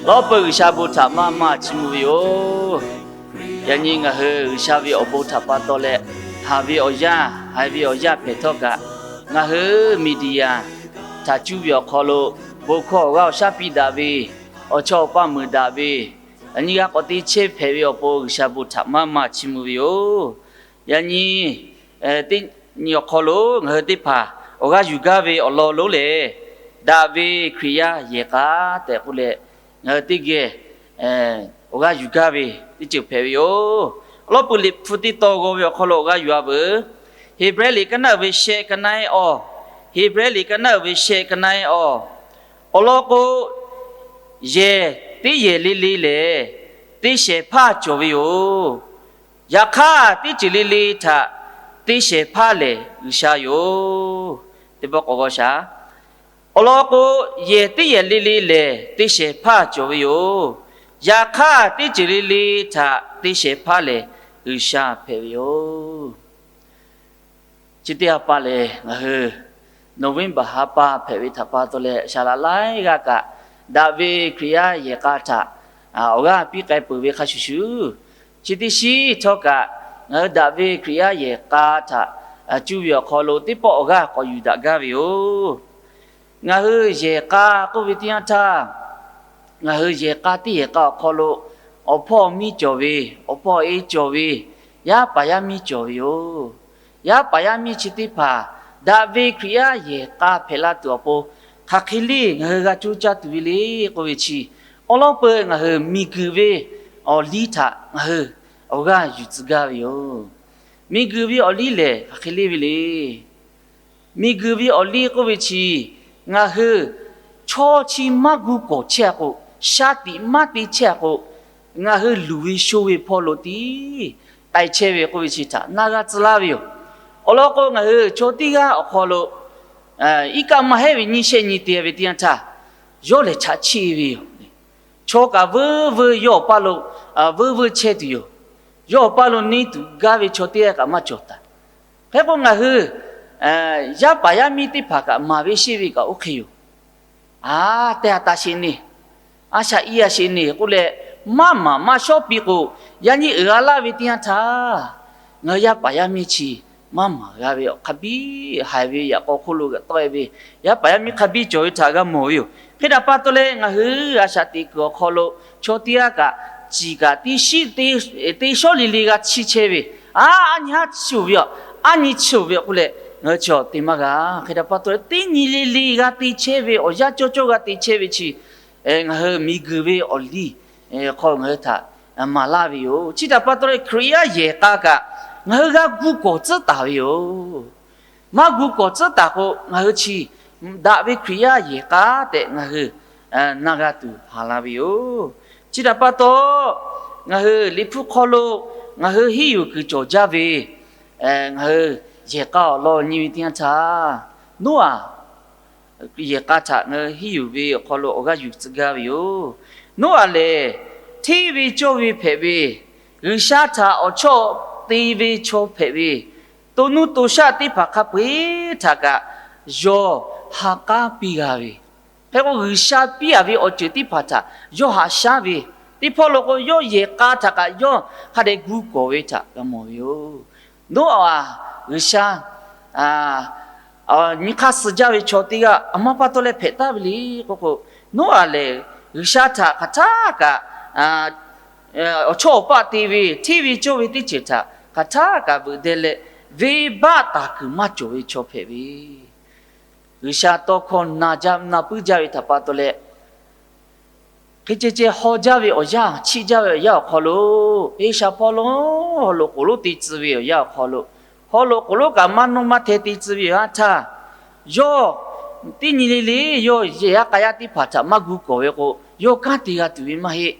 Lawˉ peuˬ G'uiˬsha bon htaꞈ maˇ maˇ chiˇ mvuh ve yoˬ. Yaꞈ nyi ngaˬ hui G'uiˬsha ve awˬ bon htaꞈ pa taw leh, haˍ ve awˬ yanˇ, haiˬ ve awˬ yanˇ hpehꞈ htawˇ kaꞈ, ngaˬ hui media htaꞈ cuˇ ve awˬ hk'aw lo, bon hkawˇ awˬ g'aˇ awˬ shaˉ piˇ daꞈ ve, awˬ chawˇ awˬ paˇ meuˍ daꞈ ve, yaꞈ nyi g'a k'awꞈ te chehˇ hpehꞈ ve awˬ pon G'uiˬsha bon htaꞈ maˇ maˇ chiˇ mvuh ve yoˬ. Yaꞈ nyi teˇ nyi awˬ hk'aw lo ngaˬ hui teˇ hpaˍ awˬ g'aˇ yuˬ gaˇ ve awˬ lawn lonˉ lehˬ, daꞈ ve Hkriꞈ yaˇ yehˬ k'a tehꞈ k'oˆ leh, ngaˬ hui teˇ geh awˬ g'aˇ yuˬ gaˇ ve teˇ ceuˬ hpehꞈ ve yoˬ. Awˬ lawn peuˬ Liꞈ hpu teˇ tawn g'aw ve awˬ hk'aw lo awˬ g'aˇ yuˬ a veuˬ. Heˍbrehˇ liꞈ ka naˆ uiˍ ve shehˆ, ka naˆ ehˉ awˬ. Heˍbrehˇ liꞈ ka naˆ uiˍ ve shehˆ, ka naˆ ehˉ awˬ. Awˬ lawn k'o, yehˬ teˇ yehˬ le le lehˬ, teˇ shehˍ hpaˇ cawˬ ve yoˬ. Yaꞈ hk'aˇ, teˇ ceuˬ le le htaꞈ teˇ shehˍ hpaˇ lehˬ G'uiˬsha yoˬ. Teˇ pawˆ k'awꞈ g'aw shaˍ. Awˬ lawn k'o, yehˬ teˇ yehˬ le le lehˬ, teˇ shehˍ hpaˇ cawˬ ve yoˬ. Yaꞈ hk'aˇ, teˇ ceuˬ le le htaꞈ teˇ shehˍ hpaˇ lehˬ G'uiˬsha hpehꞈ ve yoˬ. Chi teˇ ha pa lehˬ, ngaˬ hui November ha pa hpehꞈ ve htaꞈ pa taw leh, saˍ laꞈ laiˉ g'aˇ kaꞈ daꞈ ve Hkriꞈ yaˇ yehˬ k'a htaꞈ awˬ g'aˇ piˇ k'ai peuˬ ve hk'a shuˍ shuˍ, chi teˇ shiˉ htawˇ kaꞈ ngaˬ hui daꞈ ve Hkriꞈ yaˇ yehˬ k'a htaꞈ cuˇ ve awˬ hk'aw lo teˇ pawˆ awˬ g'aˇ k'awꞈ yuˬ daꞈ gaˇ ve yoˬ. Ngaˬ hui yehˬ k'a k'oˆ ve teˇ yanˇ htaˇ, ngaˬ hui yehˬ k'a teˇ yehˬ k'a awˬ hk'aw lo awˬ hpawˇ miˇ cawˬ ve, awˬ hpawˇ e cawˬ ve, yaˇ paˍ yaˇ miˇ cawˬ ve yoˬ. Yaˇ paˍ yaˇ miˇ chi teˇ hpaˍ daꞈ ve Hkriꞈ yaˇ yehˬ k'a hpehꞈ la tuˬ awˬ pon, hk'aˬ hk'e le ngaˬ hui g'a coˇ caˇ tuˬ ve le k'oˆ ve chi, awˬ lawn peuˬ ngaˬ hui miˬguiˬ ve awˬ liˇ htaꞈ ngaˬ hui awˬ g'aˇ yuˬ tcuh gaˇ ve yoˬ. Miˬguiˬ ve awˬ liˇ lehˬ hk'aˬ hk'e le ve le. Miˬguiˬ ve awˬ liˇ k'oˆ ve chi, ngaˬ hui chaw chi maˇ gu kawˍ chehˇ a k'o, shaˉ tiꞈ maˇ te chehˇ a k'o, ngaˬ hui luˬ ve sho ve hpawˇ lo tiˉ k'ai chehˇ ve k'oˆ ve chi htaꞈ na g'a tcuh laˇ ve yoˬ. Awˬ lawn k'o, ngaˬ hui chaw teˇ g'aˇ awˬ hk'aw lo iˉ kaˆ maˇ heˆ ve nyiˇ shehˆ nyi te ve teˇ yanˇ htaˇ, yawˇ lehˬ chaꞈ chiˆ ve yoˬ. Chaw kaꞈ veuˇ veuˇ yawˇ awˬ paˇ lo veuˇ veuˇ chehˇ tuˬ yoˬ. Yawˇ awˬ paˇ lo neˇ tuˬ gaˇ ve chaw teˇ g'aˇ kaꞈ maˇ cawˬ taˍ. Hk'e k'o, ngaˬ hui yaˇ paˍ yaˇ miˇ teˇ hpaˍ kaꞈ maˍ ve sheˆ ve kaꞈ oˇ hk'e yoˬ. A, teˇ ha taˍ sheˍ neˬ, a shaꞈ i a sheˍ neˬ k'oˆ leh, maˇ maˍ maˇ shawˉ piˇ k'o, yaꞈ nyi uiˍ g'a laˇ ve teˇ yanˇ htaˇ, ngaˬ hui yaˇ paˍ yaˇ miˇ chi maˇ maˍ g'a ve awˬ hk'a biˇ haiˬ ve yaꞈ k'aw hk'oˆ lo g'a tawˆ e ve, yaˇ paˍ yaˇ miˇ hk'a biˇ cawˬ ve htaꞈ g'a mawˬ ve yoˬ. Hk'e htaꞈ pa taw leh, ngaˬ hui a shaꞈ teꞈ kuiˬ awˬ hk'aw lo chaw teˇ g'aˇ kaꞈ ciˬ kaꞈ teˇ shiˉ teˇ shawˉ le le g'a chiˇ chehˇ ve, a, a nyi haˉ chiˇ oˬ ve a, a nyi chiˇ oˬ ve k'oˆ leh, ngaˬ hui chi awˬ te maˇ g'a. Hk'e htaꞈ pa taw leh, teˇ nyi le le g'a te chehˇ ve awˬ yanˇ cawˇ cawˇ g'a te chehˇ ve chi, ngaˬ hui miˬguiˬ ve awˬ liˇ hk'aw ngaˬ hui htaꞈ maˍ laˇ ve yoˬ. Chi htaꞈ pa taw leh, Hkriꞈ yaˇ yehˬ k'a kaꞈ ngaˬ hui g'a gu kawˍ tcuhˉ taˍ ve yoˬ. Maˇ gu kawˍ tcuhˉ taˍ k'o, ngaˬ hui chi daꞈ ve Hkriꞈ yaˇ yehˬ k'a tehꞈ ngaˬ hui na g'a tuˬ haˍ la ve yoˬ. Chi htaꞈ pa taw, ngaˬ hui Liꞈ hpu hk'aw lo ngaˬ hui henˇ yuˬ kuiˬ cawˬ jaˇ ve, ngaˬ hui yehˬ k'a awˬ lawn nyi ve teˇ yanˇ htaˇ, Noˉaꞈ yehˬ k'a htaꞈ ngaˬ hui henˇ yuˬ ve awˬ hk'aw lo awˬ g'aˇ yuˬ tcuh gaˇ ve yoˬ. Noˉaꞈ lehˬ, hteˇ ve cawˇ ve hpehꞈ ve, G'uiˬsha htaꞈ awˬ chawˇ te ve chaw hpehꞈ ve, to nuˇ to shaˆ teˇ hpaˍ hk'a peu-eˬ htaꞈ kaꞈ yawˇ ha k'aˉ piˇ g'a ve, hk'e k'o, G'uiˬsha piˇ a ve awˬ ceuˬ teˇ hpaˍ htaꞈ yawˇ haꞈ shaˉ ve, teˇ hpawˇ lo k'o, yawˇ yehˬ k'a htaꞈ kaꞈ yawˇ hk'a dehꞈ gu kawˍ ve htaꞈ g'a mawˬ ve yoˬ. Noˉaꞈ G'uiˬsha nyi hk'aˇ suh jaˇ ve chaw teˇ g'aˇ a ma pa taw leh hpehꞈ taˍ ve le k'oˆ k'o, Noˉaꞈ lehˬ G'uiˬsha htaꞈ hk'aˬ htaˇ kaꞈ awˬ chawˇ awˬ paˆ te ve, hteˇ ve cawˇ ve teˇ ceuˬ htaꞈ hk'aˬ htaˇ kaꞈ veuꞈ deh leh, venˇbaˆ taˍ kuiˬ maˇ cawˬ ve chaw hpehꞈ ve, G'uiˬsha tawˇ hkawˇ na puiˉ jaˇ ve htaꞈ pa taw leh, hk'e ceh ceh haw jaˇ ve awˬ yanˇ, chiˆ jaˇ ve awˬ yanˇ awˬ hk'aw lo, Eˇsha hpawˇ lonˉ haw loꞈ k'oˍ lonˉ te tcuh ve awˬ yanˇ awˬ hk'aw lo, haw loꞈ k'oˍ lonˉ kaꞈ maˇ nuˇ maˇ hteh te tcuh ve awˬ yanˇ htaˇ, yawˇ teˇ nyi le le yawˇ yehˬ yaˇ k'a yaˇ teˇ hpaˍ htaꞈ maˇ gu kawˍ ve k'o, yawˇ kanˉ te g'a tuˬ ve maˇ heˆ.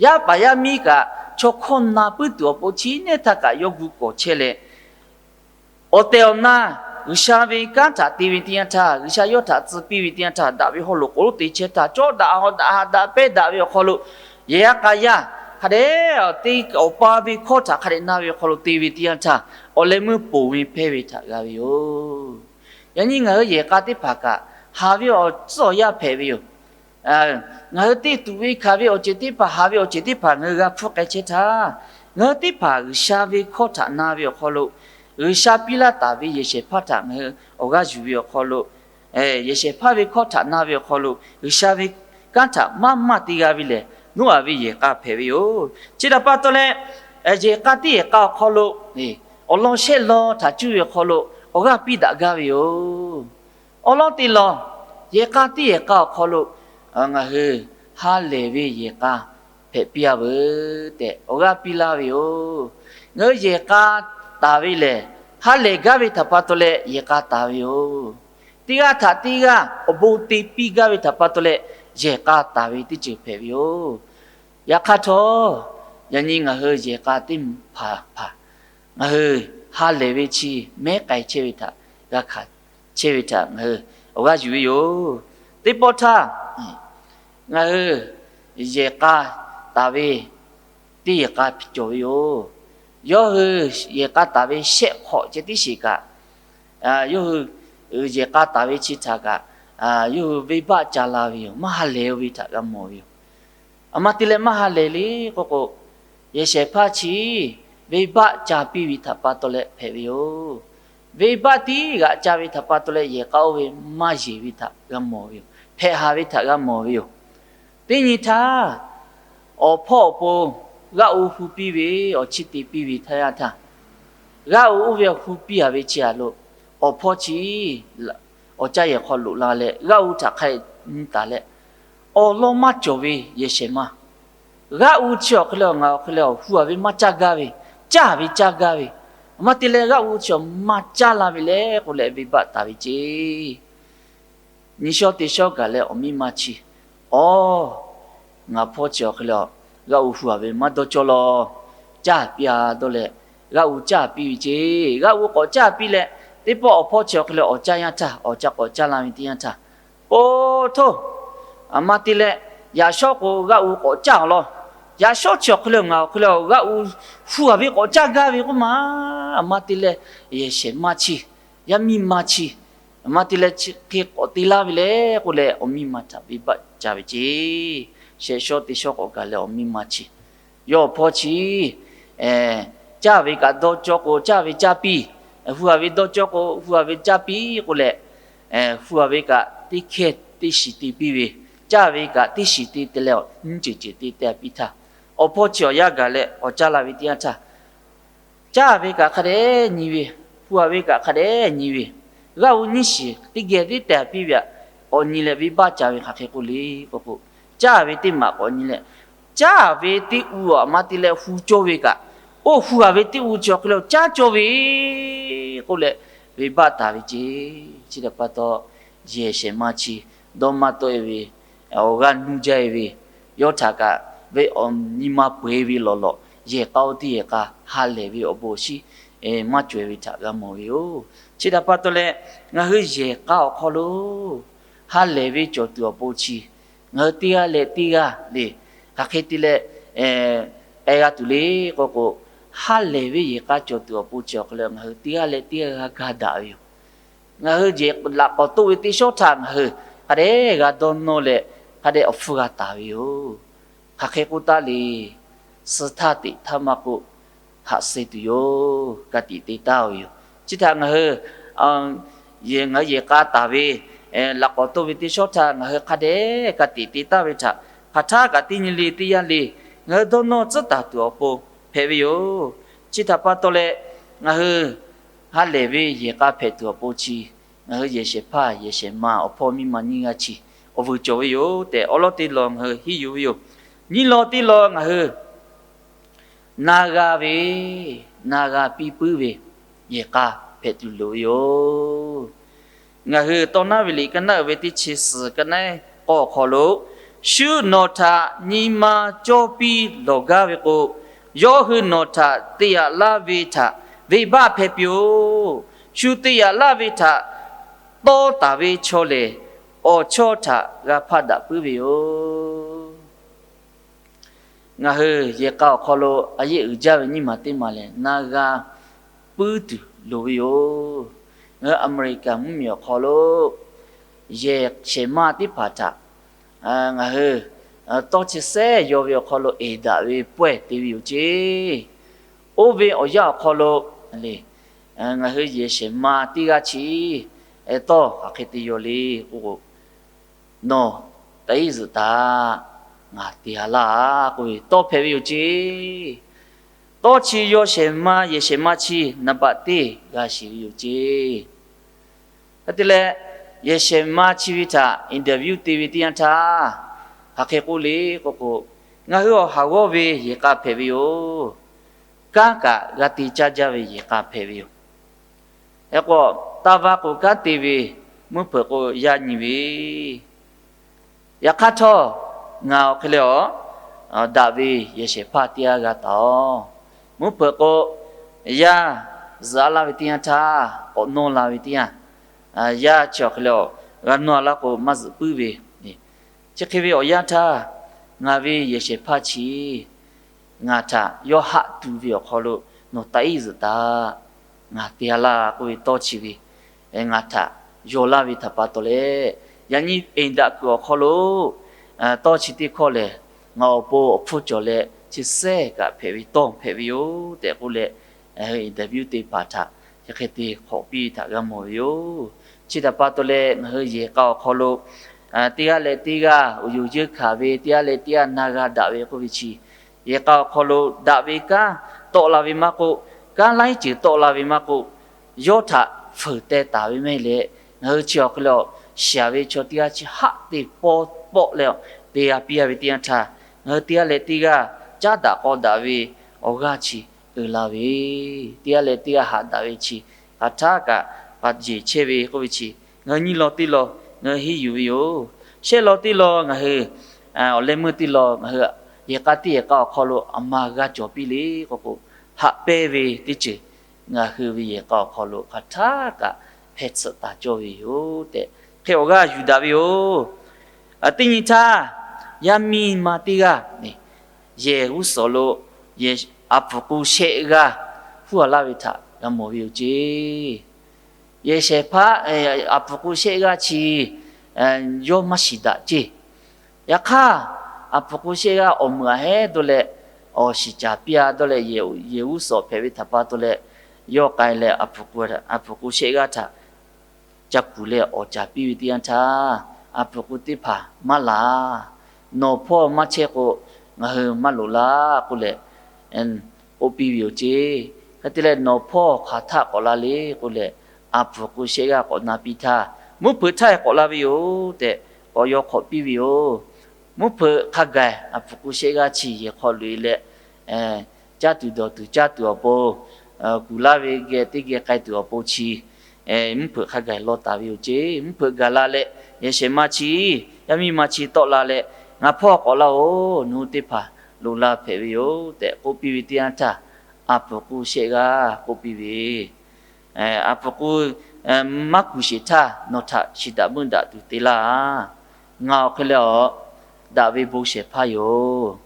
Yaˇ paˍ yaˇ miˇ kaꞈ chaw hkawˇ na puiˉ tuˬ awˬ pon chi nehˇ htaˇ kaꞈ yawˇ gu kawˍ chehˇ leh, awˬ tehˬ awˬ na G'uiˬsha ve kanˉ htaꞈ te ve teˇ yanˇ htaˇ, G'uiˬsha yawˇ htaꞈ tcuh piˇ ve teˇ yanˇ htaˇ, daꞈ ve haw loꞈ k'oˍ lonˉ te chehˇ htaˇ, cawˇ daꞈ haw daꞈ haꞈ daꞈ pehˇ daꞈ ve awˬ hk'aw lo, yehˬ yaˇ k'a yaˇ hk'a dehꞈ te awˬ pa ve hkawˇ htaꞈ hk'a dehꞈ na ve awˬ hk'aw lo te ve teˇ yanˇ htaˇ, awˬ leh meuˇ ponˬ ve hpehˇ ve htaꞈ g'a ve yoˬ. Yaꞈ nyi ngaˬ hui yehˬ k'a teˇ hpaˍ kaꞈ haˍ ve awˬ tcuhˉ awˬ yanˇ hpehꞈ ve yoˬ. ngaˬ hui te tuꞈ ve hkanˍ ve awˬ ceuˬ teˇ hpaˍ, haˍ ve awˬ ceuˬ teˇ hpaˍ ngaˬ hui g'a hpfuhˇ k'ai chehˇ htaˇ, ngaˬ hui teˇ hpaˍ G'uiˬsha ve hkawˇ htaꞈ na ve awˬ hk'aw lo, G'uiˬsha piˇ laˇ taˍ ve yehˬ shehˍ hpaˇ htaꞈ ngaˬ hui awˬ g'aˇ yuˬ ve awˬ hk'aw lo, yehˬ shehˍ hpaˇ ve hkawˇ htaꞈ na ve awˬ hk'aw lo, G'uiˬsha ve kanˉ htaꞈ maˇ maˇ te g'a ve lehˬ, Noˉaꞈ ve yehˬ k'a hpehꞈ ve yoˬ. Chi htaꞈ pa taw leh, yehˬ k'a teˇ yehˬ k'a awˬ hk'aw lo awˬ lawn shehˆ lawn htaꞈ cuˇ ve awˬ hk'aw lo awˬ g'aˇ piˇ daꞈ gaˇ ve yoˬ. Awˬ lawn te lawˬ, yehˬ k'a teˇ yehˬ k'a awˬ hk'aw lo ngaˬ hui ha lehˬ ve yehˬ k'a hpehꞈ piˇ-a veuˬ tehꞈ awˬ g'aˇ piˇ laˇ ve yoˬ. Ngaˬ hui yehˬ k'a taˍ ve lehˬ, ha lehˬ gaˇ ve htaꞈ pa taw leh yehˬ k'a taˍ ve yoˬ. Teˇ g'aˇ htaꞈ teˇ g'aˇ awˬ bon te piˇ gaˇ ve htaꞈ pa taw leh yehˬ k'a taˍ ve teˇ ceuˬ hpehꞈ ve yoˬ. Yaꞈ hk'aˇ htawˇ, yaꞈ nyi ngaˬ hui yehˬ k'a teˇ hpaˍ hpaˍ ngaˬ hui ha lehˬ ve chi mehˉ k'ai chehˇ ve htaꞈ g'a hkanˍ chehˇ ve htaꞈ ngaˬ hui awˬ g'aˇ yuˬ ve yoˬ. Teˇ pawˆ htaˇ, ngaˬ hui yehˬ k'a taˍ ve teˇ yehˬ k'a cawˬ ve yoˬ. Yawˇ hui yehˬ k'a taˍ ve shehˆ hk'awꞈ ceh tiˉ sheˍ kaꞈ, yawˇ hui yehˬ k'a taˍ ve chi htaꞈ kaꞈ, yawˇ hui venˇbaˆ ca la ve yoˬ. Maˇ ha lehˬ-o ve htaꞈ g'a mawˬ ve yoˬ. Aˬ ma te leh maˇ ha lehˬ le k'oˆ k'o, yehˬ shehˍ hpaˇ chi venˇbaˆ ca piˇ ve htaꞈ pa taw leh hpehꞈ ve yoˬ. Venˇbaˆ tiˉ g'aꞈ ca ve htaꞈ pa taw leh yehˬ k'a oˇ ve maˇ yeˬ ve htaꞈ g'a mawˬ ve yoˬ. Hpehꞈ haˍ ve htaꞈ g'a mawˬ ve yoˬ. Teˇ nyi htaˇ, awˬ hpawˇ awˬ pon g'aˇ u hu piˇ ve, awˬ chiˇ te piˇ ve htaˇ yanˇ htaˇ, g'aˇ u oˇ ve awˬ hu piˇ-a ve chi aꞈ lo, awˬ hpawˇ chi awˬ caˇ yehˬ hk'aw loꞈ la leh g'aˇ u htaꞈ hk'a nyi taˍ leh, awˬ lawn maˇ cawˬ ve yehˬ shehˍ ma, g'aˇ u chi awˬ hk'e leh ngaˬ awˬ hk'e leh awˬ hu-a ve maˇ caˇ gaˇ ve, caˇ ve caˇ gaˇ ve, aˬ ma te leh g'aˇ u chi awˬ maˇ caˇ la ve le k'oˆ leh venˇbaˆ taˍ ve ceˇ. Nyi shawˉ te shawˉ gaˬ leh awˬ miˇ ma chi, Awˬ, ngaˬ hpawˇ chi awˬ hk'e leh g'aˇ u hu-a ve maˇ dawˇ cawˇ law. Caˇ piˇ-a dawˇ leh, g'aˇ u caˇ piˇ ve ceˇ. G'aˇ u k'awꞈ caˇ piˇ leh, teˇ pawˆ awˬ hpawˇ chi awˬ hk'e leh awˬ caˇ yanˇ htaˇ, awˬ caˇ k'awꞈ caˇ la ve teˇ yanˇ htaˇ, Oˇ htoˇ, aˬ ma te leh yaꞈ shawˉ k'o g'aˇ u k'awꞈ caˇ-a law. Yaꞈ shawˉ chi awˬ hk'e leh ngaˬ awˬ hk'e leh g'aˇ u hu-a ve k'awꞈ caˇ gaˇ ve k'oˆ ma. Aˬ ma te leh yehˬ shehˍ ma chi, yaˇ miˇ ma chi, aˬ ma te leh chi hk'e k'awꞈ te laˇ ve le k'oˆ leh awˬ miˇ ma htaꞈ venˇbaˆ ca ve ceˇ. Shehˍ shawˉ teˇ shawˉ k'awꞈ gaˬ leh awˬ miˇ ma chi, yawˇ awˬ hpawˇ chi caˇ ve kaꞈ dawˇ cawˇ k'o caˇ ve caˇ piˇ, hu-a ve dawˇ cawˇ k'o hu-a ve caˇ piˇ k'oˆ leh, hu-a ve kaꞈ teˇ hkehˇ teˇ shiˍ te piˇ ve, caˇ ve kaꞈ teˇ shiˍ te te leh awˬ nyiˇ ceuˬ ceuˬ te te piˇ htaˇ, awˬ hpawˇ chi awˬ yanˇ gaˬ leh awˬ caˇ la ve teˇ yanˇ htaˇ, caˇ ve kaꞈ hk'a dehꞈ nyi ve, hu-a ve kaꞈ hk'a dehꞈ nyi ve, g'aˇ u nyiˇ shiˍ teˇ geh teˇ tehˬ piˇ ve aꞈ, k'awꞈ nyi leh venˇbaˆ ca ve hk'aˬ hk'e k'oˆ le k'oˆ k'o, caˇ ve teˇ maꞈ k'awꞈ nyi leh, caˇ ve teˇ u aˬ ma te leh hu cawˇ ve kaꞈ, oˇ hu-a ve teˇ u chi awˬ hk'e leh caˇ cawˇ ve k'oˆ leh venˇbaˆ taˍ ve ceˇ. Chi htaꞈ pa taw, yehˬ shehˍ ma chi dawˇ maˇ tawˆ-e ve, awˬ g'aˇ nuˇ jaˇ-e ve, yawˇ htaꞈ kaꞈ ve awˬ nyi ma peu-e ve lawˬ lawˬ, yehˬ k'a oˇ teˇ yehˬ k'a ha lehˬ ve awˬ bon awˬ shinˉ maˇ cawˬ-e ve htaꞈ g'a mawˬ ve yoˬ. Chi htaꞈ pa taw leh, ngaˬ hui yehˬ k'a awˬ hk'aw lo ha lehˬ ve cawˬ tuˬ awˬ pon chi, ngaˬ hui teˇ g'aˇ leh teˇ g'aˇ le, hk'aˬ hk'e te leh k'ai g'a tuˬ le k'oˆ k'o, ha lehˬ ve yehˬ k'a cawˬ tuˬ awˬ pon chi awˬ hk'e leh ngaˬ hui teˇ g'aˇ leh teˇ g'aˇ g'a gaˇ daꞈ ve yoˬ. Ngaˬ hui yehˬ laꞈ k'awꞈ toˆ ve teˇ shawˉ htaˇ ngaˬ hui hk'a dehꞈ g'a dawˇ nawˇ leh, hk'a dehꞈ awˬ hpfuhˇ g'a taˍ ve yoˬ. Hk'aˬ hk'e k'oˆ taˉ le, suh htaˇ teꞈ htaˇ maˇ k'oˆ, haꞈ suh tuˬ yoˬ. Ka tiꞈ te taˍ ve yoˬ. Chi htaꞈ ngaˬ hui, ngaˬ hui yehˬ k'a taˍ ve, laꞈ k'awꞈ toˆ ve teˇ shawˉ htaˇ ngaˬ hui hk'a dehꞈ ka tiꞈ te taˍ ve htaꞈ hk'aˬ htaˇ kaꞈ teˇ nyi le teˇ yanˇ le ngaˬ hui dawˇ nawˇ tcuhˉ taˍ tuˬ awˬ pon hpehꞈ ve yoˬ. Chi htaꞈ pa taw leh, ngaˬ hui ha lehˬ ve yehˬ k'a hpehꞈ tuˬ awˬ pon chi, ngaˬ hui yehˬ shehˍ hpaˇ yehˬ shehˍ ma awˬ hpawˇ miˇ ma nyiˇ g'aˇ chi awˬ vuiˬ cawˬ ve yoˬ tehꞈ awˉ lawˉ teˇ law ngaˬ hui henˇ yuˬ ve yoˬ. Nyiˇ law teˇ law ngaˬ hui na g'a ve, na g'a piˇ puiˉ ve yehˬ k'a hpehꞈ tuˬ loˍ ve yoˬ. Ngaˬ hui Tawˇ naˉ ve liꞈ ka naˉ uiˍ ve teˇ chi suhˍ ka naˉ k'awˇ awˬ hk'aw lo, shu nawˬ htaꞈ nyi ma cawˇ piˇ lawˬ gaˇ ve k'o, yawˇ hui nawˬ htaꞈ te yaꞈ laˇ ve htaꞈ venˇbaˆ hpehˇ piˇ-oˆ. Shu te yaꞈ laˇ ve htaꞈ tawˇ taˍ ve chaw lehˬ, awˬ chawˇ htaꞈ g'a hpaˆ daꞈ puiˉ ve yoˬ. Ngaˬ hui yehˬ k'a awˬ hk'aw lo a yehˆ uiˍ jaˇ ve nyiˇ maˬ teˇ maˬ lehˬ, na g'a puiˉ tuˬ loˍ ve yoˬ. Ngaˬ hui Aˍmeˍriˍkaˍ mvuhˇmiˬ awˬ hk'aw lo yehˬ shehˍ ma teˇ hpaˍ htaꞈ ngaˬ hui tawˇ chi sehˉ yaw ve awˬ hk'aw lo eˬ daꞈ ve pawehˇ te ve yoˬ ceˇ. Oˇ ve awˬ yanˇ awˬ hk'aw lo le, ngaˬ hui yehˬ shehˍ ma teˇ g'aˇ chi tawˇ hk'aˬ hk'e te yaw le k'o, nawˬ taꞈ iˉ zuhꞈ taˍ, ngaˬ te a laˇ k'oˆ ve tawˇ hpehꞈ ve yoˬ ceˇ. Tawˇ chi yaw shehˍ ma, yehˬ shehˍ ma chi naˍ baꞈ teˇ g'a shiˍ ve yoˬ ceˇ. Hk'e te leh, yehˬ shehˍ ma chi ve htaꞈ interview te ve teˇ yanˇ htaˇ, hk'aˬ hk'e k'oˆ le k'o k'o, ngaˬ hui awˬ haˍ g'awˇ ve yehˬ k'a hpehꞈ ve yoˬ. Kanˉ kaꞈ g'a te caˇ jaˇ ve yehˬ k'a hpehꞈ ve yoˬ. Hk'e k'o, taˇ vaˇ k'o kanˉ te ve, mvuhˇ hpeuꞈ k'o yaˇ nyi ve, yaꞈ hk'aˇ htawˇ, ngaˬ awˬ hk'e leh awˬ daꞈ ve yehˬ shehˍ hpaˇ teˇ g'aˇ g'a taˍ-oˬ. Mvuhˇ hpeuꞈ k'o, yaˇ zuhꞈ a laˇ ve teˇ yanˇ htaˇ, k'awꞈ nawˇ la ve teˇ yanˇ, yaˇ chi awˬ hk'e leh awˬ g'a nawˇ a laˇ k'o maˇ zuhꞈ puiˉ ve, chi hk'e ve awˬ yanˇ htaˇ, ngaˬ ve yehˬ shehˍ hpaˇ chi ngaˬ htaꞈ yawˇ haˆ tuˬ ve awˬ hk'aw lo, nawˬ taꞈ iˉ zuhꞈ taˍ, ngaˬ te a laˇ k'oˆ ve tawˇ chi ve ngaˬ htaꞈ yaw laˇ ve htaꞈ pa taw leh, yaꞈ nyi eˬ daꞈ kuiˬ awˬ hk'aw lo tawˇ chi teˇ hkawˇ lehˬ, ngaˬ awˬ pon awˬ hpfuhˇ cawˬ leh chi sehˉ kaꞈ hpehꞈ ve tawˇ hpehꞈ ve yoˬ tehꞈ k'oˆ leh, interview teˇ hpaˍ htaꞈ chi hk'e te hk'awꞈ piˇ ve htaꞈ g'a mawˬ ve yoˬ. Chi htaꞈ pa taw leh ngaˬ hui yehˬ k'a awˬ hk'aw lo teˇ g'aˇ leh teˇ g'aˇ awˬ yoˬ yeunˇ hkanˍ ve, teˇ g'aˇ leh teˇ g'aˇ na g'a daꞈ ve k'oˆ ve chi, yehˬ k'a awˬ hk'aw lo daꞈ ve kanˉ tawˆ la ve maˇ k'oˆ, kanˉ laiˉ ceuˬ tawˆ la ve maˇ k'oˆ, yawˇ htaꞈ feuˍ teh taˍ ve mehˆ leh, ngaˬ hui chi awˬ hk'e leh awˬ shaˍ ve chaw teˇ g'aˇ chi haˆ te pawˆ pawˆ leh te g'a piˇ a ve teˇ yanˇ htaˇ, ngaˬ hui teˇ g'aˇ leh teˇ g'aˇ caˉ daꞈ k'aw daꞈ ve awˬ g'aˇ chi uiˍ la ve, teˇ g'aˇ leh teˇ g'aˇ haꞈ daꞈ ve chi hk'aˬ htaˇ kaꞈ k'a jeˬ chehˇ ve k'oˆ ve chi, ngaˬ hui nyiˇ law teˇ law ngaˬ hui henˇ yuˬ ve yoˬ. Shehˆ law teˇ law ngaˬ hui, awˬ leh meuˇ teˇ law ngaˬ hui yehˬ k'a teˇ yehˬ k'a awˬ hk'aw lo aˬ ma g'a cawˬ piˇ le k'o k'o, haꞈ pehnˇ ve teˇ ceuˬ ngaˬ hui ve yehˬ k'a awˬ hk'aw lo hk'aˬ htaˇ kaꞈ hpeh tsuhꞈ taˍ cawˇ ve yoˬ tehꞈ, hk'e awˬ g'aˇ yuˬ daꞈ ve yoˬ. Teˇ nyi htaˇ, yaˇ miˇ ma teˇ g'aˇ yehˬ g'uˇ suhˍ lo aˬ puˍ k'u shehˆ g'aˇ huˉ a laˇ ve htaꞈ g'a mawˬ ve yoˬ ceˇ. Yehˬ shehˍ hpaˇ aˬ puˍ k'u shehˆ g'aˇ chi yawˇ maˇ shiˍ daꞈ ceˇ. Yaꞈ hk'aˇ, aˬ puˍ k'u shehˆ g'aˇ awˬ meuˍ aꞈ hehˉ dawˇ leh awˬ shiˍ caˍ piˇ a dawˇ leh, yehˬ g'uˇ suhˍ hpehꞈ ve htaꞈ pa taw leh, yawˇ k'ai leh aˬ puˍ k'u shehˆ g'aˇ htaꞈ ca kuˬ leh awˬ caˍ piˇ ve teˇ yanˇ htaˇ, aˬ puˍ k'u teˇ hpaˍ maˇ laˬ. Nawˬ hpawˇ maˇ chehˇ k'o, ngaˬ hui maˇ loꞈ laˇ k'oˆ leh k'oˆ piˇ ve yoˬ ceˇ. Hk'e te leh, nawˬ hpawˇ hk'aˬ htaˆ k'awꞈ la le k'oˆ leh, aˬ puˍ k'u shehˆ g'aˇ k'awꞈ na piˇ htaˇ, mvuhˇ hpeuꞈ htaˇ k'awꞈ la ve yoˬ tehꞈ k'awꞈ yaw hk'awꞈ piˇ ve yoˬ. Mvuhˇ hpeuꞈ hk'a gaˬ aˬ puˍ k'u shehˆ g'aˇ chi yehˬ hk'aw loꞈ e leh, caˇ tuˬ dawˬ tuˬ caˇ tuˬ awˬ pon, kuˬ laˇ ve geh teˇ geh k'ai tuˬ awˬ pon chi, mvuhˇ hpeuꞈ hk'a gaˬ law taˍ ve yoˬ ceˇ. Mvuhˇ hpeuꞈ gaˬ la leh, yehˬ shehˍ ma chi, yaˇ miˇ ma chi tawˆ la leh, ngaˬ hpawˇ k'awꞈ laˇ-oˬ, nawˬ hui teˇ hpaˍ loꞈ la hpehꞈ ve yoˬ tehꞈ k'oˆ piˇ ve teˇ yanˇ htaˇ, aˬ puˍ k'u shehˆ g'aˇ k'oˆ piˇ ve, Aˬ puˍ k'u maˇ kuˬ sheˍ htaˇ nawˬ htaꞈ shiˍ daꞈ meuˇ daꞈ tuˬ te laˇ. Ngaˬ awˬ hk'e leh awˬ daꞈ ve bon shehˍ hpaˇ yoˬ.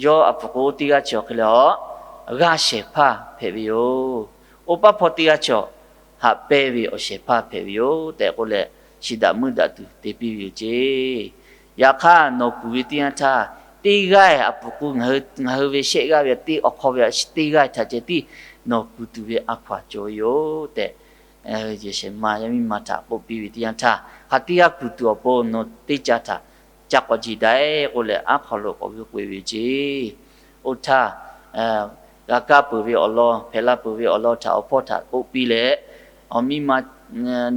Yawˇ aˬ puˍ k'u teˇ g'aˇ chi awˬ hk'e leh awˬ g'aˇ shehˍ hpaˇ hpehꞈ ve yoˬ. Oˇ paˉ hpawˇ teˇ g'aˇ chi awˬ haꞈ pehnˇ ve awˬ shehˍ hpaˇ hpehꞈ ve yoˬ tehꞈ k'oˆ leh, shiˍ daꞈ meuˇ daꞈ tuˬ te piˇ ve yoˬ ceˇ. Yaꞈ hk'aˇ, nawˬ kuˬ ve teˇ yanˇ htaˇ, teˇ g'aˇ aˬ puˍ k'u, ngaˬ hui ve shehˆ g'aˇ ve teˇ awˬ hk'aw ve teˇ g'aˇ htaꞈ ceh tiˉ nawˬ kuˬ tuˬ ve a hkaw-anˬ cawˬ ve yoˬ tehꞈ, yehˬ shehˍ ma yaˇ miˇ ma htaꞈ k'oˆ piˇ ve teˇ yanˇ htaˇ, hk'aˬ teˇ g'aˇ kuˬ tuˬ awˬ pon nawˬ teˇ ca htaꞈ ca k'awꞈ jeˬ daꞈ-e k'oˆ leh, aˉ hk'aw lo k'awꞈ g'euˆ k'oꞈ-e ve yoˬ ceˇ. Oˇ htaˇ, g'a kaˇ peuˬ ve awˬ lawn, hpehꞈ la peuˬ ve awˬ lawn htaꞈ awˬ hpawˇ htaꞈ k'oˆ piˇ leh, awˬ miˇ ma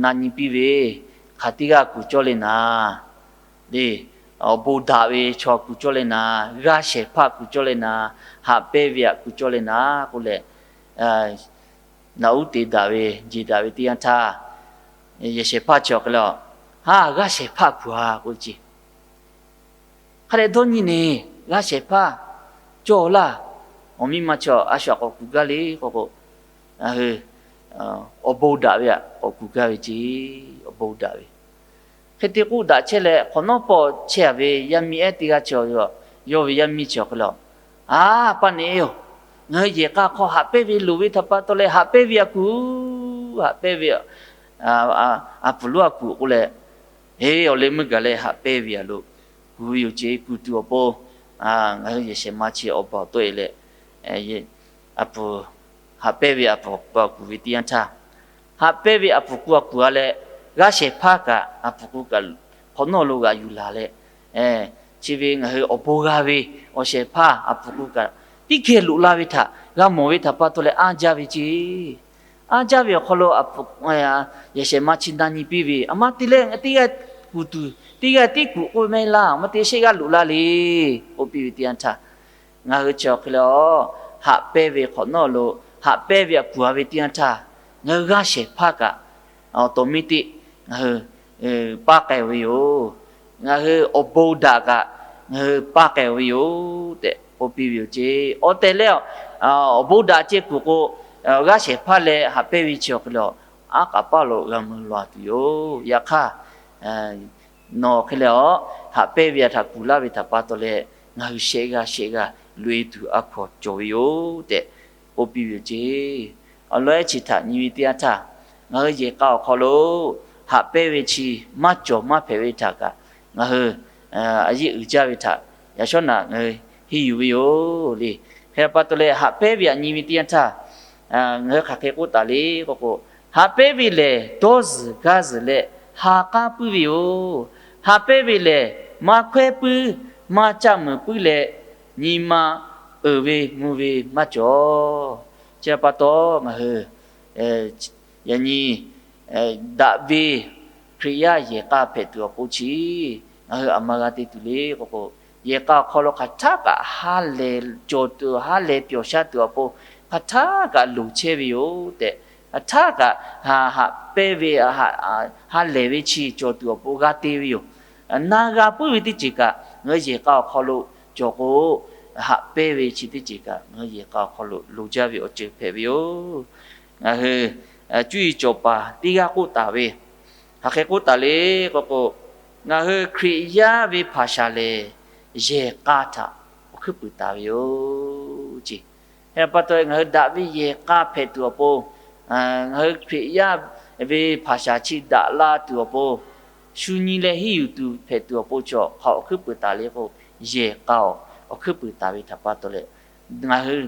na nyi piˇ ve, hk'aˬ teˇ g'aˇ kuˬ cawˇ le naˍ, le, awˬ bon daꞈ ve chaw kuˬ cawˇ le naˍ, g'aˇ shehˍ hpaˇ kuˬ cawˇ le naˍ, haꞈ pehnˇ ve aꞈ kuˬ cawˇ le naˍ k'oˆ leh, naꞈ uˉ te daꞈ ve, jeˬ daꞈ ve teˇ yanˇ htaˇ, yehˬ shehˍ hpaˇ chi awˬ hk'e leh, Haˉ, g'aˇ shehˍ hpaˇ kuˬ-a k'oˆ ce. Hk'a dehꞈ dawˇ nyi neˬ, g'aˇ shehˍ hpaˇ cawˇ laˇ. Awˬ miˇ ma chi a shu aꞈ k'awꞈ kuˬ gaˇ le k'o k'o, hui awˬ bon daꞈ ve aꞈ k'awꞈ kuˬ gaˇ ve ce. Awˬ bon daꞈ ve hk'e te k'oˆ daꞈ chehˇ leh, hk'awꞈ nawˉ pawˆ chehˇ-a ve yaˇ miˇ ehˉ teˇ g'aˇ chi, yawˇ ve yaˇ miˇ chi awˬ hk'e leh, Aˬ, pa neꞈ-e-oˬ, ngaˬ hui yehˬ k'a hk'aw haꞈ pehnˇ ve loˍ ve htaꞈ pa taw leh, haꞈ pehnˇ ve aꞈ kuˬ, haꞈ pehnˇ ve aꞈ puˍ lonˉ aꞈ kuˬ k'oˆ leh, Eˬ, awˬ leh meuˇ gaˬ leh haꞈ pehnˇ ve a loˍ kuˬ ve yoˬ ceˇ. Kuˬ tuˬ awˬ pon ngaˬ hui yehˬ shehˍ ma chi awˬ baˬ awˬ tawˆ e leh, a, haꞈ pehnˇ ve a puˍ a kuˬ ve teˇ yanˇ htaˇ, haꞈ pehnˇ ve a puˍ ku a kuˬ a leh, g'aˇ shehˍ hpaˇ kaꞈ a puˍ ku kaꞈ hk'awꞈ nawˉ lo g'aꞈ yuˬ laˬ leh, chi ve ngaˬ hui awˬ bon g'a ve awˬ shehˍ hpaˇ a puˍ ku kaꞈ tiˉ geh loꞈ la ve htaꞈ g'a mawˬ ve htaꞈ pa taw leh anˇ jaˇ ve ceˇ. Anˇ jaˇ ve awˬ hk'aw lo yehˬ shehˍ ma chi na nyi piˇ ve, a ma te leh teˇ g'aˇ kuˬ tuˬ, teˇ g'aˇ tiˉ kuˬ k'oˆ ve maˇ heˆ laˇ. Maˇ te shehˆ g'aˇ loꞈ la le k'oˆ piˇ ve teˇ yanˇ htaˇ, ngaˬ hui chi awˬ hk'e leh a, haꞈ pehnˇ ve hk'awꞈ nawˉ lo haꞈ pehnˇ ve a kuˬ a ve teˇ yanˇ htaˇ, ngaˬ hui g'aˇ shehˍ hpaˇ kaꞈ awˬ taw miˇ teˇ ngaˬ hui paˇ k'ai ve yoˬ. Ngaˬ hui awˬ bon daꞈ kaꞈ ngaˬ hui paˇ k'ai ve yoˬ tehꞈ k'oˆ piˇ ve yoˬ ceˇ. Awˬ tehˬ leh, awˬ bon daꞈ ceh kuˬ k'o, g'aˇ shehˍ hpaˇ leh haꞈ pehnˇ ve chi awˬ hk'e leh, aˉ k'aˍ paˇ lo g'a mui laˬ tuˬ yoˬ. Yaꞈ hk'aˇ, nawˬ hk'e leh a, haꞈ pehnˇ ve a htaꞈ kuˬ laˇ ve htaꞈ pa taw leh, ngaˬ hui shehˆ g'aˇ shehˆ g'aˇ loꞈ e tuˬ a hkaw cawˬ ve yoˬ tehꞈ k'oˆ piˇ ve yoˬ ceˇ. Awˬ lawn ehˉ chi htaꞈ nyi ve teˇ yanˇ htaˇ, ngaˬ hui yehˬ k'a awˬ hk'aw lo haꞈ pehnˇ ve chi maˇ cawˬ maˇ hpehꞈ ve htaꞈ kaꞈ ngaˬ hui a yeˇ uiˍ jaˇ ve htaꞈ yaꞈ shawˉ naꞈ ngaˬ hui henˇ yuˬ ve yoˬ le. Hk'e pa taw leh haꞈ pehnˇ ve aꞈ nyi ve teˇ yanˇ htaˇ, ngaˬ hui hk'aˬ hk'e k'oˆ taˍ le k'o k'o, haꞈ pehnˇ ve lehˬ dawˇ zuhˬ gaˇ zuhˬ leh ha k'aˉ puiˉ ve yoˬ. Haꞈ pehnˇ ve lehˬ maˇ hkawehˉ puiˉ, maˇ caˆ meuˍ puiˉ leh, nyi ma uiˍ ve mvuh ve maˇ cawˬ. Chi pa taw ngaˬ hui yaꞈ nyi daꞈ ve Hkriꞈ yaˇ yehˬ k'a hpehꞈ tuˬ awˬ pon chi ngaˬ hui aˬ ma g'a te tuˬ le k'o k'o, yehˬ k'a awˬ hk'aw lo hk'aˬ htaˆ kaꞈ ha lehˬ cawˬ tuˬ, ha lehˬ pyawˬ sha tuˬ awˬ pon hk'aˬ htaˆ kaꞈ loˍ chehˇ ve yoˬ tehꞈ, hk'aˬ htaˆ kaꞈ haꞈ pehnˇ ve, ha lehˬ ve chi cawˬ tuˬ awˬ pon g'a te ve yoˬ. Na g'a puiˉ ve teˇ ceuˬ kaꞈ ngaˬ hui yehˬ k'a awˬ hk'aw lo cawˬ k'o, haꞈ pehnˇ ve chi teˇ ceuˬ kaꞈ ngaˬ hui yehˬ k'a awˬ hk'aw lo loˍ jaˇ ve awˬ ceuˬ hpehꞈ ve yoˬ. Ngaˬ hui cuˇ yiˍ cawˬ paˍ teˇ g'aˇ k'oˆ taˍ ve, hk'aˬ hk'e k'oˆ taˍ le k'o k'o, ngaˬ hui Hkriꞈ yaˇ ve hpaˍ shaˍ lehˬ, yehˬ k'a htaꞈ awˬ hkuiˉ puiˍ taˍ ve yoˬ ceˇ. Hk'e pa taw ngaˬ hui daꞈ ve yehˬ k'a hpehꞈ tuˬ awˬ pon, ngaˬ hui Hkriꞈ yaˇ ve hpaˍ shaˍ chi daꞈ la tuˬ awˬ pon, shu nyi leh henˇ yuˬ tuˬ hpehꞈ tuˬ awˬ pon chaw hk'aˬ awˬ hkuiˉ puiˍ taˍ le k'o, yehˬ k'a awˬ hkuiˉ puiˍ taˍ ve htaꞈ pa taw leh, ngaˬ hui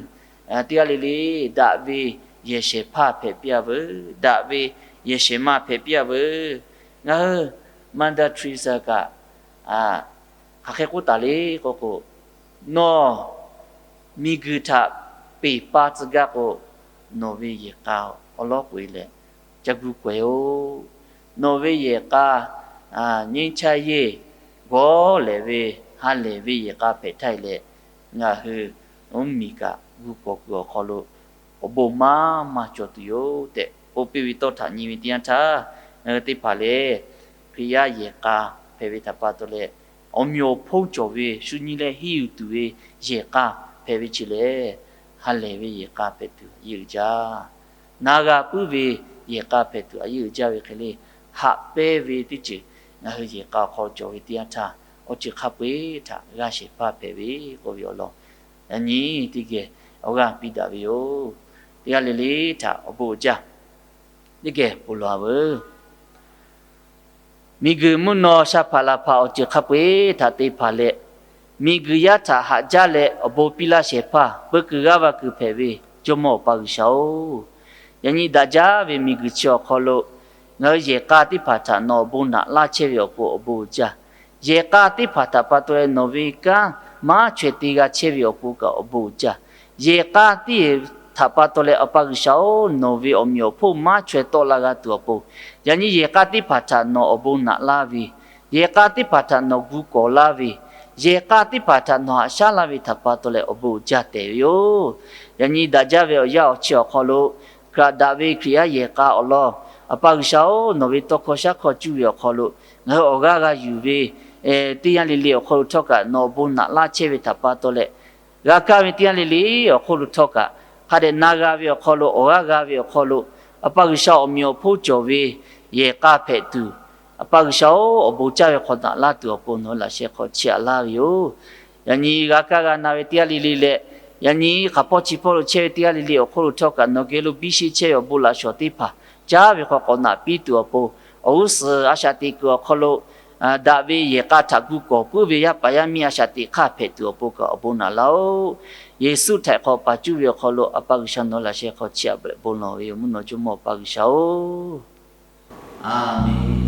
teˇ g'aˇ le le daꞈ ve yehˬ shehˍ hpaˇ hpehꞈ piˇ a veuˬ, daꞈ ve yehˬ shehˍ ma hpehꞈ piˇ a veuˬ. Ngaˬ hui Mother Teresa kaꞈ hk'aˬ hk'e k'oˆ taˍ le k'o k'o, nawˬ miˬguiˬ htaꞈ peˬ pa tcuh gaˇ k'o, nawˬ ve yehˬ k'a awˬ lawˉ k'oꞈ e leh ca gu k'awehꞈ-oˬ. Nawˬ ve yehˬ k'a nyiˇ chaˇ yeˇ gawˇ lehˬ ve ha lehˬ ve yehˬ k'a hpehꞈ htaˇ e leh, ngaˬ hui mvuhˇmiˬ kaꞈ gu k'awꞈ kuiˬ awˬ hk'aw lo awˬ bon maˇ maˇ cawˬ tuˬ yoˬ tehꞈ k'oˆ piˇ ve tawˇ htaꞈ nyi ve teˇ yanˇ htaˇ, ngaˬ hui teˇ hpaˍ lehˬ Hkriꞈ yaˇ yehˬ k'a hpehꞈ ve htaꞈ pa taw leh, awˬ meꞈ awˬ hponˇ cawˬ ve shu nyi leh henˇ yuˬ tuˬ ve yehˬ k'a hpehꞈ ve chi lehˬ, ha lehˬ ve yehˬ k'a hpehꞈ tuˬ a yeˇ uiˍ jaˇ. Na g'a puiˉ ve yehˬ k'a hpehꞈ tuˬ a yeˇ uiˍ jaˇ ve hk'e le, haꞈ pehnˇ ve teˇ ceuˬ ngaˬ hui yehˬ k'a awˬ hk'aw cawˬ ve teˇ yanˇ htaˇ, awˬ ceuˬ hk'a peu-eˬ htaꞈ g'aˇ shehˍ hpaˇ hpehꞈ ve k'oˆ ve awˬ lawn yaꞈ nyi teˇ geh awˬ g'aˇ piˇ daꞈ ve yoˬ. Teˇ g'aˇ le le htaꞈ awˬ bon uiˍ jaˇ. Teˇ geh ponˬ laˬ veuˬ. Miˬguiˬ mvuhˇ naw sha hpaˍ laˬ hpaˍ awˬ ceuˬ hk'a peu-eˬ htaꞈ te hpanˍ leh, miˬguiˬ yaˇ htaꞈ haꞈ jaˇ leh awˬ bon piˇ laˇ shehˍ hpaˇ peu kuiˬ g'aˇ va kuiˬ hpehꞈ ve Jawˇmawˇ Awˬ pa G'uiˬsha-oˬ, yaꞈ nyi daꞈ jaˇ ve miˬguiˬ chi awˬ hk'aw lo ngaˬ hui yehˬ k'a teˇ hpaˍ htaꞈ nawˬ awˬ bon naꞈ laˇ chehˇ ve awˬ pon awˬ bon uiˍ jaˇ. Yehˬ k'a teˇ hpaˍ htaꞈ pa taw leh nawˬ ve kanˉ maˉ chaweh te g'a chehˇ ve awˬ pon kaꞈ awˬ bon uiˍ jaˇ. Yehˬ k'a teˇ hpaˍ htaꞈ pa taw leh Awˬ pa G'uiˬsha-oˬ, nawˬ ve awˬ meꞈ awˬ hponˇ maˉ chaweh tawˆ la g'a tuˬ awˬ pon, yaꞈ nyi yehˬ k'a teˇ hpaˍ htaꞈ nawˬ awˬ bon naꞈ laˇ ve, yehˬ k'a teˇ hpaˍ htaꞈ nawˬ gu kawˍ laˇ ve, yehˬ k'a teˇ hpaˍ htaꞈ nawˬ haꞈ shaˉ laˇ ve htaꞈ pa taw leh awˬ bon uiˍ jaˇ tehꞈ ve yoˬ. Yaꞈ nyi daꞈ jaˇ ve awˬ yanˇ awˬ chi awˬ hk'aw lo, hk'a daꞈ ve Hkriꞈ yaˇ yehˬ k'a awˬ lawn, Awˬ pa G'uiˬsha-oˬ, nawˬ ve tawˇ hkawˇ shaˉ hkawˇ cuˇ ve awˬ hk'aw lo ngaˬ hui awˬ g'aˇ g'a yuˬ ve teˇ yanˇ le le awˬ hk'aw lo htawˇ kaꞈ nawˬ awˬ bon naꞈ laˇ chehˇ ve htaꞈ pa taw leh, g'a kaˇ ve teˇ yanˇ le le awˬ hk'aw lo htawˇ kaꞈ, hk'a dehꞈ na g'a ve awˬ hk'aw lo, awˬ g'aˇ g'a ve awˬ hk'aw lo, Awˬ pa G'uiˬsha awˬ meꞈ awˬ hponˇ cawˬ ve yehˬ k'a hpehꞈ tuˬ, Awˬ pa G'uiˬsha-oˬ, awˬ bon caˇ ve hk'awꞈ naꞈ laˇ tuˬ awˬ pon nawˬ hui laꞈ sheh hk'aw chiˇ aꞈ laˇ ve yoˬ. Yaꞈ nyi g'a kaˇ g'a na ve teˇ g'aˇ le le leh, yaꞈ nyi hk'aˬ hpawˇ chi hpawˇ lo chehˇ ve teˇ g'aˇ le le awˬ hk'aw lo htawˇ kaꞈ nawˬ geh lo biˇ sheˆ chehˇ ve awˬ bon laꞈ shawˍ teˇ hpaˍ caˇ ve hk'aw k'awꞈ naꞈ piˇ tuˬ awˬ pon, awˬ g'uˇ suhˍ a shaꞈ teꞈ kuiˬ awˬ hk'aw lo daꞈ ve yehˬ k'a htaꞈ gu kawˍ puiˉ ve yaˇ paˍ yaˇ miˇ a shaꞈ teꞈ hk'aˇ hpehꞈ tuˬ awˬ pon kaꞈ awˬ bon naꞈ laˇ-oˆ. Yeˍsuˆ htaꞈ hk'awꞈ paˍ cuˇ ve awˬ hk'aw lo A pa G'uiˬsha nawˬ laꞈ sheh hk'aw chiˇ aꞈ beuꞈ bon lawˬ ve yoˬ. Mvuhˇ naw jawˇmawˇ A pa G'uiˬsha-oˬ, Aˍmenˍ.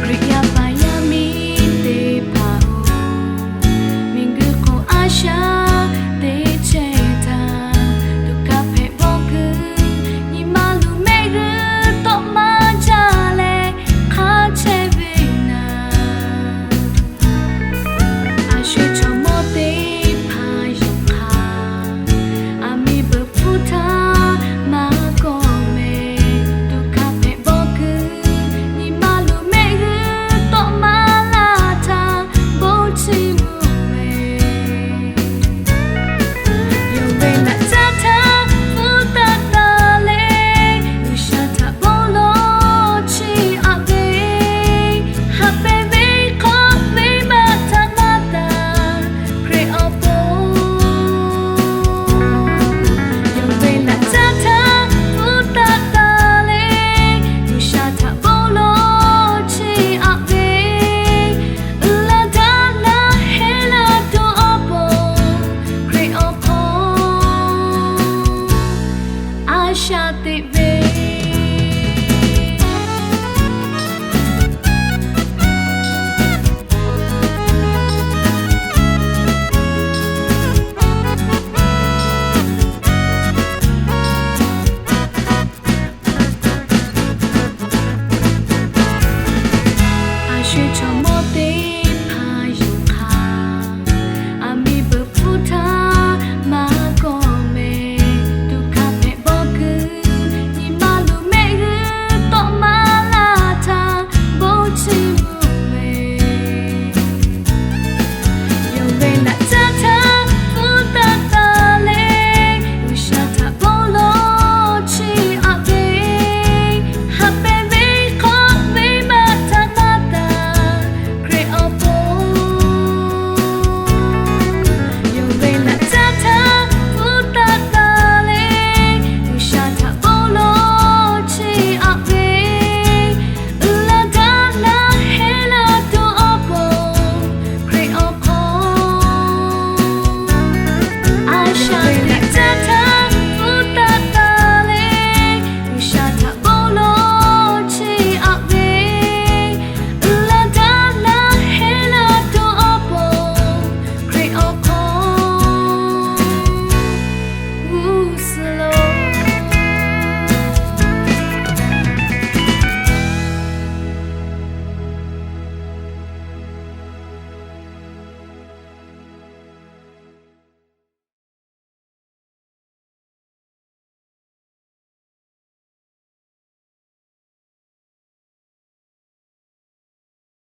Hkriꞈ yaˇ paˍ yaˇ miˇ teˇ hpaˍ-oˬ, miˬguiˬ hk'oˆ a shaꞈ teꞈ chehˇ htaˇ, tuꞈ kaˇ hpehꞈ bawˆ kuiˬ nyi ma luˬ mehˆ g'uiˬ tawˆ maˇ jaˇ leh hk'a chehˇ ve naˍ, a shu chaw mawˇ teˇ hpaˍ yonˍ hk'aˇ, aˬ miˍ beuꞈ hpfuhˇ htaˇ maˇ kawˆ mehˍ. Tuꞈ kaˇ hpehꞈ bawˆ kuiˬ nyi ma luˬ mehˆ g'uiˬ tawˆ maˇ laˇ htaˇ, bon chiˇ mvuh ve yonˍ ve naꞈ caˇ htaˇ hpfuhˇ taˆ taˍ le. G'uiˬsha htaꞈ bon lawˬ chiˇ aꞈ ve, haꞈ pehnˇ ve hk'aw venˇbaˆ htaꞈ maˇ taˍ, Hkriꞈ awˬ pon yonˍ ve naꞈ caˇ htaˇ hpfuhˇ taˆ taˍ le. G'uiˬsha htaꞈ bon lawˬ chiˇ aꞈ ve, uiˍ la daꞈ la heˆ la tuˬ awˬ pon, Hkriꞈ awˬ hk'aw a shaꞈ